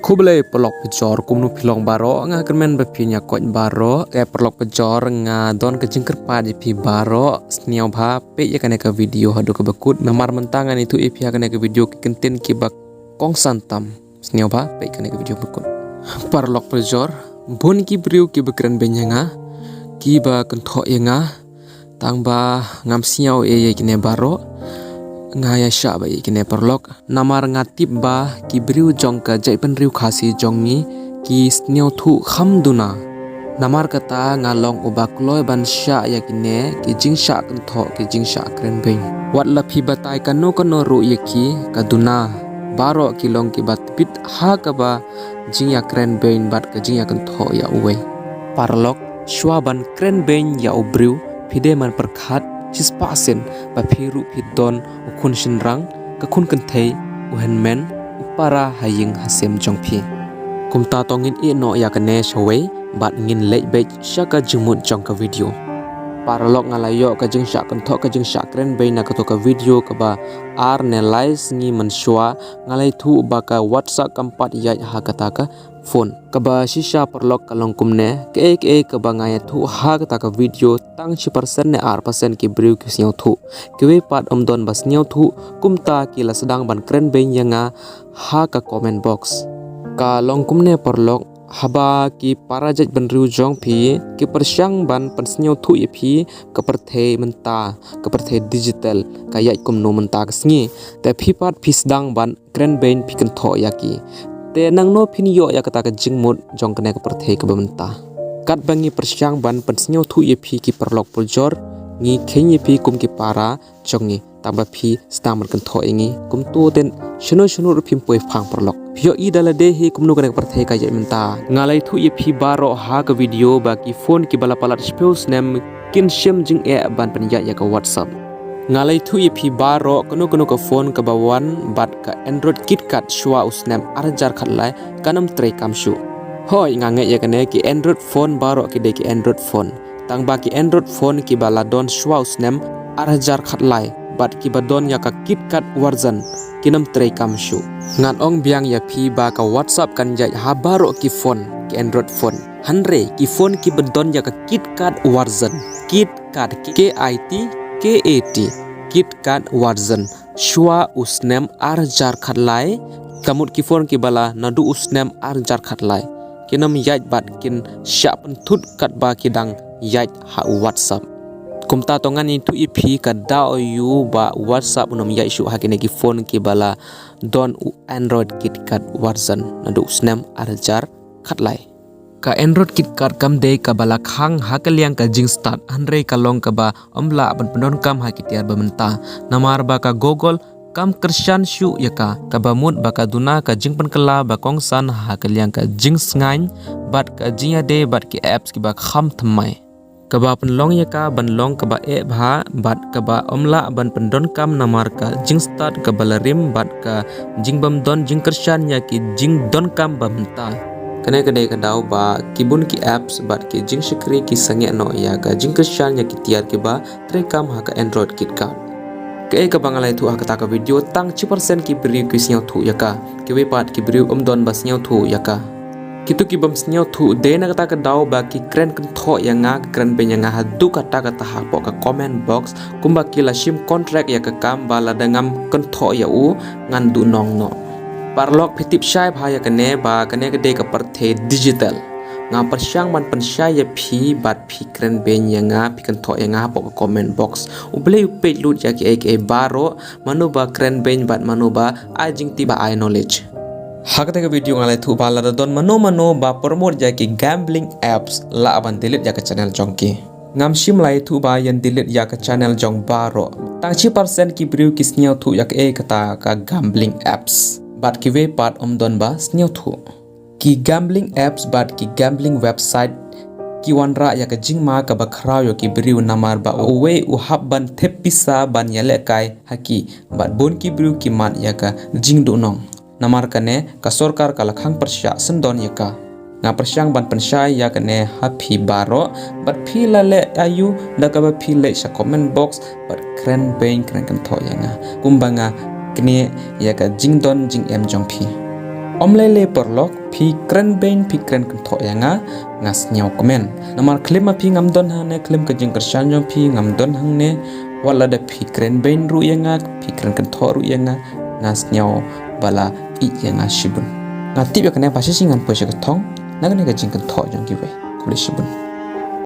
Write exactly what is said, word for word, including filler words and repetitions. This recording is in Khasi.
Khublei paralok pajor, kumno phi long baroh? Nga kyrmen ba phi ïa koit baroh. Te paralok pajor, nga don ka jingkyrpad ïa phi baroh, sngewbha peit ïa kane ka video haduh kaba kut. Namar mynta ngan ïathuh ïa phi ha kane ka video ki kyntien kiba kongsan tam. Sngewbha peit kane ka video bakut. Paralok pajor, bun ki briew kiba kren beiñ ïa nga, kiba kynthoh ïa nga, tang ba ngam sngew ïa kine baroh. Nga ïa shah ba ïa kine paralok, namar nga tip ba ki briew jong ka jaitbynriew Khasi jong ngi ki sngewthuh kham duna. Namar kata nga long uba kloi ban shah ïa kine ki jingshah kynthoh, ki jingshah kren beiñ. Wat la phi batai kano kano ruh ïa ki, ka duna. Baroh ki long kiba tbit ha kaba jingïakren beiñ bad ka jingïakynthoh ïa uwei. Paralok, shuwa ban kren beiñ ïa u briew, phi dei ban pyrkhat shispah sien ba phi ruh phi don u khun shynrang, ka khun kynthei, u hynmen, u para ha ïing ha sem jong phi. Kumta to ngin ïeh noh ïa kane shawei bad ngin leit beit sha ka jingmut jong ka video. Paralok, nga la ïoh ka jingshah kynthoh, ka jingshah kren beiñ na kato ka video kaba ar ne lai sngi mynshuwa. Nga la ïathuh ba ka WhatsApp kam pat ïaid ha kata ka phone. Kaba shisha paralok ka long kumne, kaei kaei kaba nga ïathuh ha kata ka video, tang shi percent ne ar percent ki briew ki sngewthuh. Kiwei pat ym don ba sngewthuh, kumta ki la sdang ban kren beiñ ïa nga ha ka comment box. Ka long kumne paralok, haba ki para jaitbynriew jong phi ki pyrshang ban pynsngewthuh ïa phi, ka pyrthei mynta, ka pyrthei digital, ka ïaid kumno mynta ka sngi. Te phi pat phi sdang ban kren beiñ, phi kynthoh ïa ki. Te nangno phin ïoh ïa kata ka jingmut jong kane ka pyrthei kaba mynta? Katba ngi pyrshang ban pynsngewthuh ïa phi ki paralok pajor, ngi kheiñ ïa phi kum ki para jong ngi, tang ba phi sdang ban kynthoh ïa ngi. Kumto te shano shano ruh phim poi phang paralok. Phi ïohi da lade hi kumno kane ka pyrthei ka ïaid mynta. Nga la ïathuh ïa phi baroh ha ka video ba ki phone kiba la palat shiphew snem kin shem jingeh ban pynïaid ïa ka WhatsApp. Nga la ïathuh ïa phi baroh, kano kano ka phone kaba wan bad ka Android KitKat shuwa u snem ar hajar khatlai kan ym trei kam shuh. Hooid, nga ngeit ïa kane, ki Android phone baroh ki dei ki Android phone. Tang ba ki Android phone kiba la don shuwa u snem ar hajar khatlai bad kiba don ïa ka KitKat version kin ym trei kam shuh. Ngan ong biang ïa phi ba ka WhatsApp kan ïaid ha baroh ki phone, ki Android phone. Hynrei ki phone kiba don ïa ka KitKat version, KitKat, K I T K A T, KitKat version, shuwa u snem ar hajar khatlai, ka mut ki phone kiba la naduh u snem ar hajar khatlai, kin ym ïaid bad kin shah pynthut katba ki dang ïaid ha u WhatsApp. Kumta to ngan ïathuh ïa phi ka daw aïu ba WhatsApp un ym ïaid shuh ha kine ki phone kiba la don u Android KitKat version naduh u snem ar hajar khatlai. Ka Android KitKat kam dei kaba la khang ha ka liang ka jingstad, hynrei ka long kaba ym lah ban pyndonkam ha ki tiar ba mynta. Namar ba ka Google kam kyrshan shuh ïa ka, kaba mut ba ka duna ka jingpynkylla ba kongsan ha ka liang ka jingsngaiñ bad ka jingïadei bad ki apps kiba kham thymmai. Kaba pynlong ïa ka ban long kaba eh bha bad kaba ym lah ban pyndonkam namar ka jingstad kaba la rim bad ka jingbym don jingkyrshan ïa ki jingdonkam ba mynta. Kane ka dei ka daw ba ki bun ki apps bad ki jingshakri ki sangeh noh ïa ka jingkyrshan ïa ki tiar kiba treikam ha ka Android KitKat. Kaei kaba nga la ïathuh ha kata ka video, tang shi percent ki briew ki sngewthuh ïa ka. Kiwei pat ki briew ym don ba sngewthuh ïa ka. Kito ki bym sngewthuh dei na kata ka daw ba ki kren kynthoh ïa nga, ki kren beiñ ïa nga haduh katta katta hapoh ka comment box, kumba ki la shim contract ïa ka kam ba lada ngam kynthoh ïa u ngan duhnong noh. Paralok, phi tip shai bha ïa kane ba kane ka dei ka pyrthei digital. Nga pyrshang ban pynshai ïa phi bad phi kren beiñ ïa nga, phi kynthoh ïa nga hapoh ka comment box. U Blei u peit lut ïa kiei kiei baroh, mano ba kren beiñ bad mano ba ai jingtip ba ai knowledge. Ha kata ka video nga la ïathuh ba lada don mano mano ba promote ïa ki gambling apps lah ban delete ïa ka channel jong ki. Ngam shym la ïathuh ba ïan delete ïa ka channel jong baroh. Tang shi percent ki briew ki sngewthuh ïa kaei kata ka gambling apps. Bad kiwei pat ym don ba sngewthuh. Ki gambling apps bad ki gambling website ki wanrah ïa ka jingma kaba khraw ïa ki briew namar ba uwei u hap ban thep pisa ban ïalehkai ha ki, bad bun ki briew ki mad ïa ka jingduhnong. Namar kane ka sorkar ka la khang pyrshah syndon ïa ka. Nga pyrshang ban pynshai ïa kane ha phi baroh, bad phi la leh aïu da kaba phi leit sha comment box bad kren beiñ kren kynthoh ïa nga, kumba nga knieh ïa ka jingdon jingem jong phi. Ym lei lei paralok, phi kren beiñ, phi kren kynthoh ïa nga, nga sngew kmen. Namar khlem ma phi ngam don hangne, khlem ka jingkyrshan jong phi ngam don hangne, wat lada phi kren beiñ ruh ïa nga, phi kren kynthoh ruh ïa nga, nga sngew ba la ïeit ïa nga shibun. Nga tip ïa kane ba shisha ngan poi sha ka thong na kane ka jingkynthoh jong kiwei. Khublei shibun.